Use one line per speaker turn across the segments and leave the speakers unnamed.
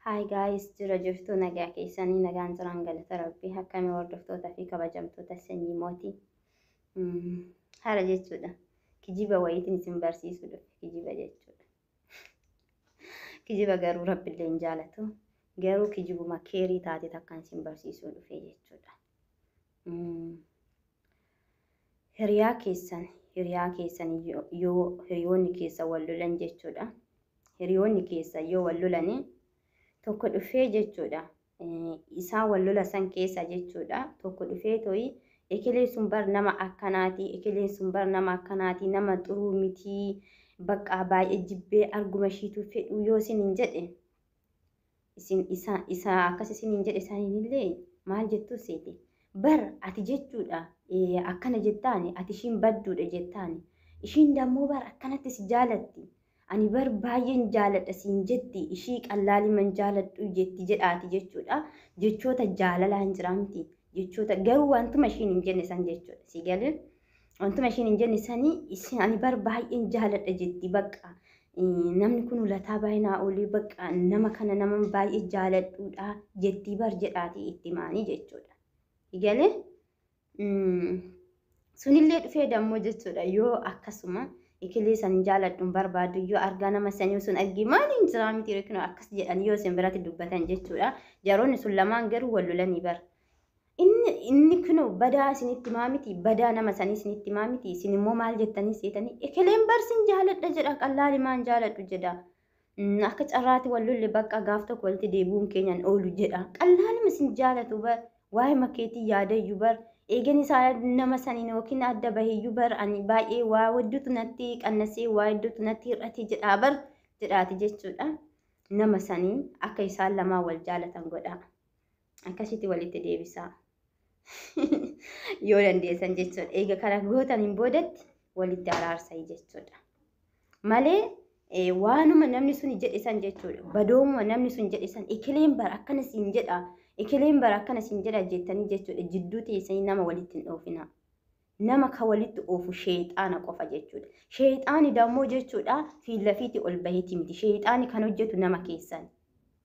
Hi guys, jira jirtu nagaa keessanii nagaan jiraan galata rabbii akkamii hordoftoota fi kabajamtoota sanyii mootii. Haala jechuudha. Kijiba wayiitiin isin barsiisuu dhufe kijiba jechuudha. Kijiba garuu rabbillee hin jaalatu. Garuu kijibuma keerii taate takkaan isin barsiisuu dhufe jechuudha. Hiriyaa keessan hiriyaa keessan yoo hiriyoonni keessa wal lolan jechuudha. Hiriyoonni keessa yoo wal lolanii tokko dhufee jechuudha. Isaan wal lola san keessa jechuudha. Tokko dhufee to'i ekelee sun bar nama akkanaati ekeleen sun bar nama akkanaati nama xuruu mitii baqqaa baay'ee jibbee arguma ishiitu fedhu yoo isin hin jedhe isin isa isa akkas isiniin jedhe isaaniinillee maal jettuu seete bar ati jechuudha akkana jettaani ati ishiin badduudha jettaani ishiin dammoo bar akkanatti si jaalatti ani bar baay'een jaaladha siin jetti ishii qallaaliman jaaladhu jetti jedhaati jechuudha jechoota jaalalaa hin jira miti jechoota garuu wantuma ishiin hin jenne san jechuudha si galee wantuma ishiin hin jenne sanii isin ani bar baay'een jaaladha jetti bakka namni kun lataa baay'inaa olii bakka nama kana nama baay'ee jaaladhuudha jettii bar jedhaati itti maanii jechuudha. Galee sunillee dhufee dammoo jechuudha yoo akkasuma ikilee san jaaladhuun barbaadu yoo argaa nama sanii sun argee maaliin jiraa miti yookiin akkas jedhan yoo isin biratti dubbatan jechuudha. Jaroonni sun lamaan garuu wal lolanii bara. Inni inni kunoo badaa isinitti himaa miti badaa nama sanii isinitti himaa miti isin immoo maal jettanii seetanii ekeleen bar sin jaaladha jedha qallaali maan jaaladhu jedha akka carraati wal lolle bakka gaaf tokko walitti deebi'uun keenyan oolu jedha qallaalima sin jaalatu bar waa'ee makeetii yaadayyuu bar eegan isaa nama saniin yookiin adda baheyyuu bar ani baay'ee waa hedduutu natti qannasee waa hedduutu natti hir'ate jedhaa bar jedhaati jechuudha nama sanii akka isaan lamaa wal jaalatan godha. Akkasitti walitti deebisaa. Yoo dandeessan jechuudha. Eega kana gootaniin boodatti walitti araarsaa jechuudha. Malee waanuma namni sun jedhe san jechuudha. Badoomuma namni sun jedhe san ekeleen bara akkana siin jedha. Ekeleen bara akkana siin jedha jettanii jechuudha. Jidduu teessanii nama walitti hin oofina. Nama ka walitti oofu sheexaana qofa jechuudha. Sheexaani dammoo jechuudha fiillafiitii ol baheeti miti. Sheexaani kan hojjetu nama keessan.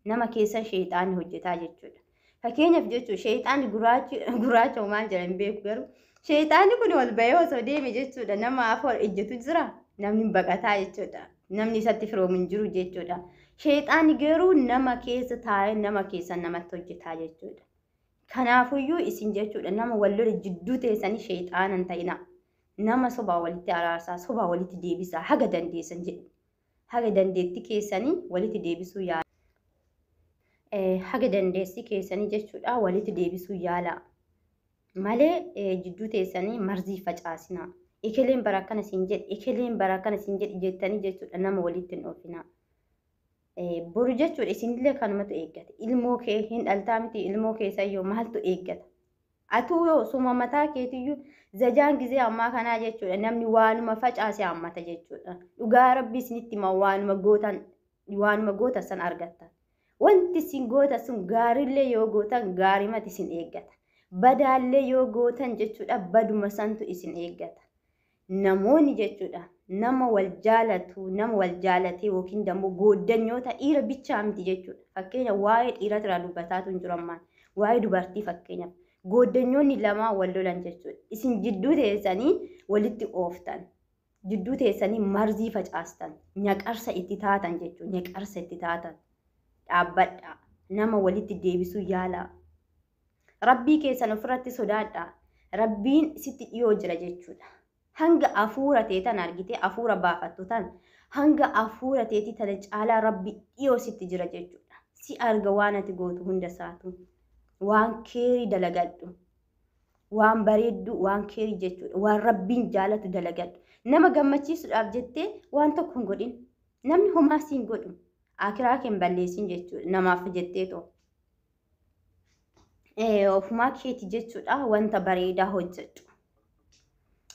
Nama keessan sheexaanni hojjetaa jechuudha. Fakkeenyaaf jechuudha sheexaanni gurraachi gurraacha maal jedhan hin beeku garuu sheexaanni kun ol bahee osoo deeme jechuudha nama afur ejjetu jira namni baqataa jechuudha. Namni isatti firoomu hin jiru jechuudha. Sheexaanni garuu nama keessa taa'ee nama keessa namatti hojjetaa jechuudha. Kanaafuyyuu isin jechuudha nama wal lole jidduu teessanii sheexaana hin ta'inaa. Nama sobaa walitti araarsaa, sobaa walitti deebisaa haga dandeessan jedhu. Haga dandeettii keessanii walitti deebisuu yaala. Haga dandeettii keessanii jechuudha walitti deebisuu yaala. Malee jidduu teessanii marzii facaasinaa. Ekeleen bara akkana siin jedhe, ekeleen bara akkana siin jedhe jettanii jechuudha nama walitti hin oofinaa. Boru jechuudha isinillee kanumatu eeggata. Ilmoo kee hin dhaltaa miti ilmoo keessayyoo maaltu eeggata? Atuu yoo suma mataa keetiyyuu zajaan gizee ammaa kanaa jechuudha namni waanuma facaase hammata jechuudha. Dhugaa rabbii isinitti hima waanuma gootan waanuma gootan san argattan. Wanti isin gootan sun gaariillee yoo gootan gaarimati isin eeggata. Badaallee yoo gootan jechuudha baduma santu isin eeggata. Namoonni jechuudha nama wal jaalatu nama wal jaalatee yookiin dammoo gooddanyoota dhiira bichaa miti jechuudha. Fakkeenya waa'ee dhiirati irraa dubbataatu hin jiru ammaan. Waa'ee dubartii fakkeenyaaf. Gooddanyoonni lamaa wal lolan jechuudha. Isin jidduu teessanii walitti ooftan. Jidduu teessanii marzii facaastan. Nyaqarsa itti taatan jechuudha. Nyaqarsa itti taatan. Dhaabbadhaa. Nama walitti deebisuu yaalaa. Rabbii keessan ofirratti sodaadhaa. Rabbiin sitti dhiyoo jira jechuudha. Hanga afuura tee tan argitee afuura baafattu tan hanga afuura teetii tana caalaa Rabbi dhiyoo sitti jira jechuudha. Si arga waan ati gootu hunda isaatu. Waan keerii dalagadhu. Waan bareedduu waan keerii jechuudha. Waan Rabbiin jaalatu dalagadhu. Nama gammachiisuudhaaf jettee waan tokko hin godhin. Namni homaa si hin godhu. Akiraa kee hin balleessin jechuudha. Namaaf jettee too. Ofumaa keeti jechuudha wanta bareedaa hojjedhu.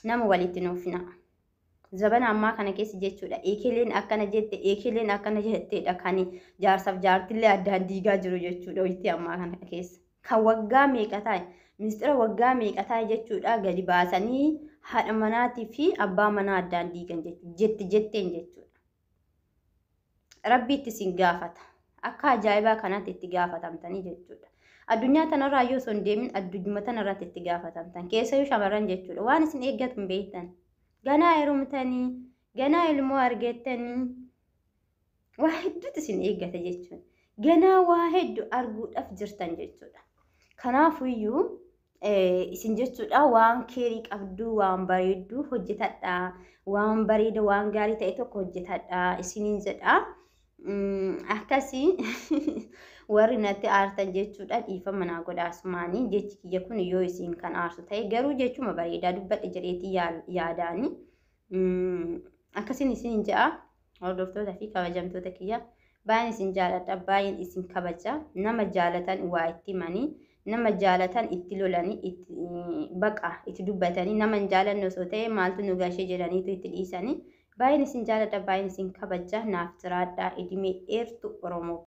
Nama walitti nuufina. Zabana ammaa kana keessa jechuudha. Ekeleen akkana jette ekeleen akkana jetteedha kan jaarsaaf jaartillee addaan diigaa jiru jechuudha waytii ammaa kana keessa. Kan waggaa meeqa taa'e mistira waggaa meeqa taa'e jechuudha gadi baasanii haadha manaatii fi abbaa manaa addaan diigan jechuudha. Jetti jetteen jechuudha. Rabbi itti isin gaafata. Akka ajaa'ibaa kanaatti itti gaafatamtanii jechuudha. Addunyaa tanarraa yoo osoo hin deemin addunyuma tanarratti itti gaafatamtan. Keessayyuu shamarran jechuudha. Waan isin eeggatu hin beektan. Ganaa heerumtanii, ganaa ilmoo argattanii, waa hedduutu isin eeggata jechuudha. Ganaa waa hedduu arguudhaaf jirtan jechuudha. Kanaafuyyuu isin jechuudha waan keerii qabduu, waan bareedduu hojjetadhaa, waan bareeda, waan gaarii ta'e tokko hojjetadhaa isiniin jedha. Akkasii warri natti aartan jechuudha, dhiifama naa godhaa. Asumaanii jechi kiyya kun yoo isin kan aarsu ta'e garuu jechuma bareedaa dubbadhe jedheetii yaadaani. Akkasiin isiniin jedha, hordoftoota fi kabajamtoota kiyya. Baay'een isin jaaladha, baay'een isin kabaja. Nama jaalatan waa itti himanii, nama jaalatan itti lolanii, itti baqa itti dubbatanii, nama hin jaalanne osoo ta'e maaltu nu gashee jedhaniitu itti dhiisanii. Baay'een isin jaaladha, baay'een isin kabaja. Naaf jiraadhaa, idimee dheertu Oromoo.